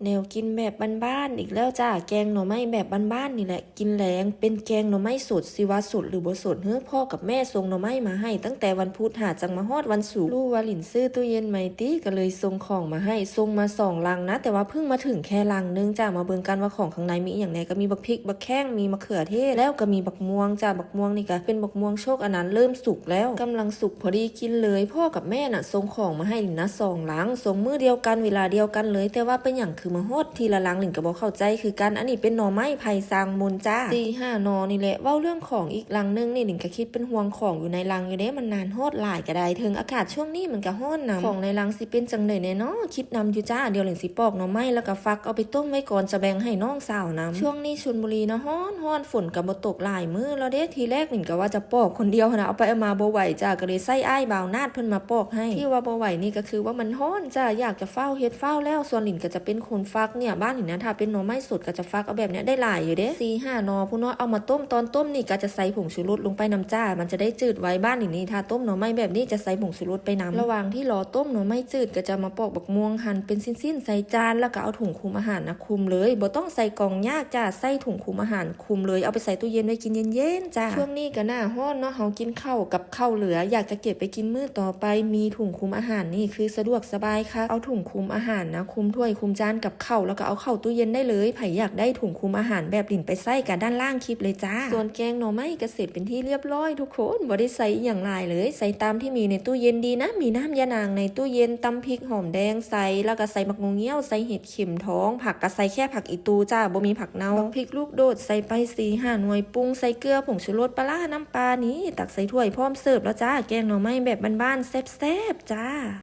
ແນວກິນແບບບ້ານໆອີກແລ້ວຈ້າ, ແກງໜໍ່ໄມ້ແບບບ້ານໆນີ້ແຫຼະ. ກິນແລງເປັນແກງໜໍ່ໄມ້ສົດ, ຊິວ່າສົດຫຼືບໍ່ສົດເຮີ້, ພໍ່ກັບແມ່ສົ່ງໜໍ່ໄມ້ມາໃຫ້ຕັ້ງແຕ່ວັນພຸດຫາ ຈັ່ງມາຮອດວັນສຸກ. ຮູ້ວ່າຫຼິນຊື້ຕູ້ເຢັນໃໝ່ຕິ ກໍເລີຍສົ່ງຂອງມາໃຫ້, ສົ່ງມາສອງລັງນະ, ແຕ່ວ່າເພິ່ງມາເຖິງແຄ່ລັງໜຶ່ງຈ້າ. ມາເບິ່ງກັນວ່າຂອງຂ້າງໃນມີອີ່ຫຍັງແດ່. ກໍມີບັກພິກ, ບັກແຂ້ງ, ມີມະເຂືອເທດ ແລ້ວກໍມີບັກມ່ວງຈ້າ. ບັກມ່ວງນີ້ກໍເປັນບັກມ່ວງໂຊກ ອັນນັ້ນເລີ່ມສຸກແລ້ວ, ກຳລັງສຸກພໍດີກິນເລີຍ. ພໍ່ກັບແມ່ນະສົ່ງຂອງມາໃຫ້ນີ້ນະສອງລັງ, ສົ່ງມື້ດຽວກັນ ເວລາດຽວກັນເລີຍ, ແຕ່ວ່າເປັນຫຍັງຄືມາຮອດທີລະລັງ ຫຼິນກໍບໍ່ເຂົ້າໃຈຄືກັນ. ອັນນີ້ເປັນໜໍ່ໄມ້ໄຜ່ສ້າງມົນຈ້າ, ສີ່ຫ້າໜໍ່ນີ້ແຫຼະ. ເວົ້າເລື່ອງຂອງອີກລັງໜຶ່ງນີ້ ຫຼິນກໍຄິດເປັນຫ່ວງຂອງຢູ່ໃນລັງຢູ່ເດ້, ມັນນານຮອດຫຼາຍກໍໄດ້. ເຖິງອາກາດຊ່ວງນີ້ມັນກໍຮ້ອນນຳ, ຂອງໃນລັງຊິເປັນຈັ່ງໃດແດ່ນໍ ຄິດນຳຢູ່ຈ້າ. ດຽວຫຼິນຊິປອກໜໍ່ໄມ້ ແລ້ວກໍຟັກເອົາໄປຕົ້ມໄວ້ກ່ອນ ຈະແບ່ງໃຫ້ນ້ອງສາວນຳ. ຊ່ວງນີ້ຊົນບູລີນະຮ້ອນໆ, ຝົນກໍບໍ່ຕົກຫຼາຍມື້ແລ້ວເດ້. ທີແລກຫຼິນກໍວ່າຈະປອກຄົນດຽວຫັ້ນນະ, ເອົາໄປເອົາມາບໍ່ໄຫວຈ້າ, ກໍເລີຍໃຊ້ອ້າຍບ່າວນາດເພິ່ນມາປອກໃຫ້. ທີ່ວ່າບໍ່ໄຫວນີ້ກໍຄືວ່າມັນຮ້ອນຈ້າ, ຢາກຈະຟ້າວເຮັດຟ້າວແລ້ວ. ສ່ວນຫຼິນກໍຈະເປັນຄົນຟັກເນຍ, ບ້ານນີ້ນະ ຖ້າເປັນໜໍ່ໄມ້ສົດກໍຈະຟັກເອົາແບບເນຍໄດ້ຫຼາຍຢູ່ເດ້. ສີ່ຫ້າໜໍ່ພຸ້ນເນາະ, ເອົາມາຕົ້ມ, ຕອນຕົ້ມນີ້ກໍຈະໃສ່ຜົງຊູລົດລົງໄປນຳຈ້າ, ມັນຈະໄດ້ຈືດໄວ. ບ້ານນີ້ນີ້ ຖ້າຕົ້ມໜໍ່ໄມ້ແບບນີ້ຈະໃສ່ຜົງຊູລົດໄປນຳ. ລະຫວ່າງທີ່ລໍຕົ້ມໜໍ່ໄມ້ຈືດ ກໍຈະມາປອກບັກມ່ວງ ຫັ່ນເປັນຊິ້ນໆໃສ່ຈານ, ແລ້ວກໍເອົາຖົງຄຸມອາຫານນະຄຸມເລີຍ. ບໍ່ຕ້ອງໃສ່ກ່ອງຍາກຈ້າ, ໃສ່ຖົງຄຸມອາຫານຄຸມເລີຍ, ເອົາໄປໃສ່ຕູ້ເຢັນໄວ້ກິນເຢັນໆຈ້າ. ຊ່ວງນີ້ກໍໜ້າຮ້ອນເນາະ, ເຮົາກິນເຂົ້າກັບເຂົ້າເຫຼືອ, ຢາກຈະເກັບໄປກິນມື້ຕໍ່ໄປ, ມີຖົງຄຸມອາຫານນີ້ຄືສະດວກສະບາຍຄັກ. ເອົາຖົງຄຸມອາຫານນະຄຸມຖ້ວຍຄຸມຈານກັບເຂົ້າ, ແລ້ວກໍເອົາເຂົ້າຕູ້ເຢັນໄດ້ເລີຍ. ໃຜຢາກໄດ້ຖົງຄຸມອາຫານແບບຫຼິນໄປໃຊ້ ກໍດ້ານລ່າງຄລິບເລີຍຈ້າ. ສ່ວນແກງໜໍ່ໄມ້ກໍເສັດເປັນທີ່ລຽບຮ້ອຍທຸກຄົນ, ບໍ່ໄດ້ໃສ່ອີ່ຫຍັງຫຼາຍເລີຍ, ໃສ່ຕາມທີ່ມີໃນຕູ້ເຢັນ. ດີນະ ມີນ້ຳຢານາງໃນຕູ້ເຢັນ, ຕຳພິກຫອມແດງໃສ່, ແລ້ວກໍໃສ່ໝາກງວງງຽວ, ໃສ່ເຫັດ ເຂັມທອງ, ຜັກກໍໃສ່ແຄ່ຜັກອີຕູ້ຈ້າ, ບໍ່ມີຜັກເນົ່າ. ບັກພິກລູກໂດດໃສ່ໄປສີ່ຫ້າໜ່ວຍ, ປຸງໃສ່ເກືອ, ຜົງຊູລົດ, ປາຮ້າ, ນ້ຳປາ ນີ້ ຕັກໃສ່ຖ້ວຍພ້ອມເສີບແລ້ວຈ້າ. ແກງໜໍ່ໄມ້ແບບບ້ານໆ ແຊບໆຈ້າ.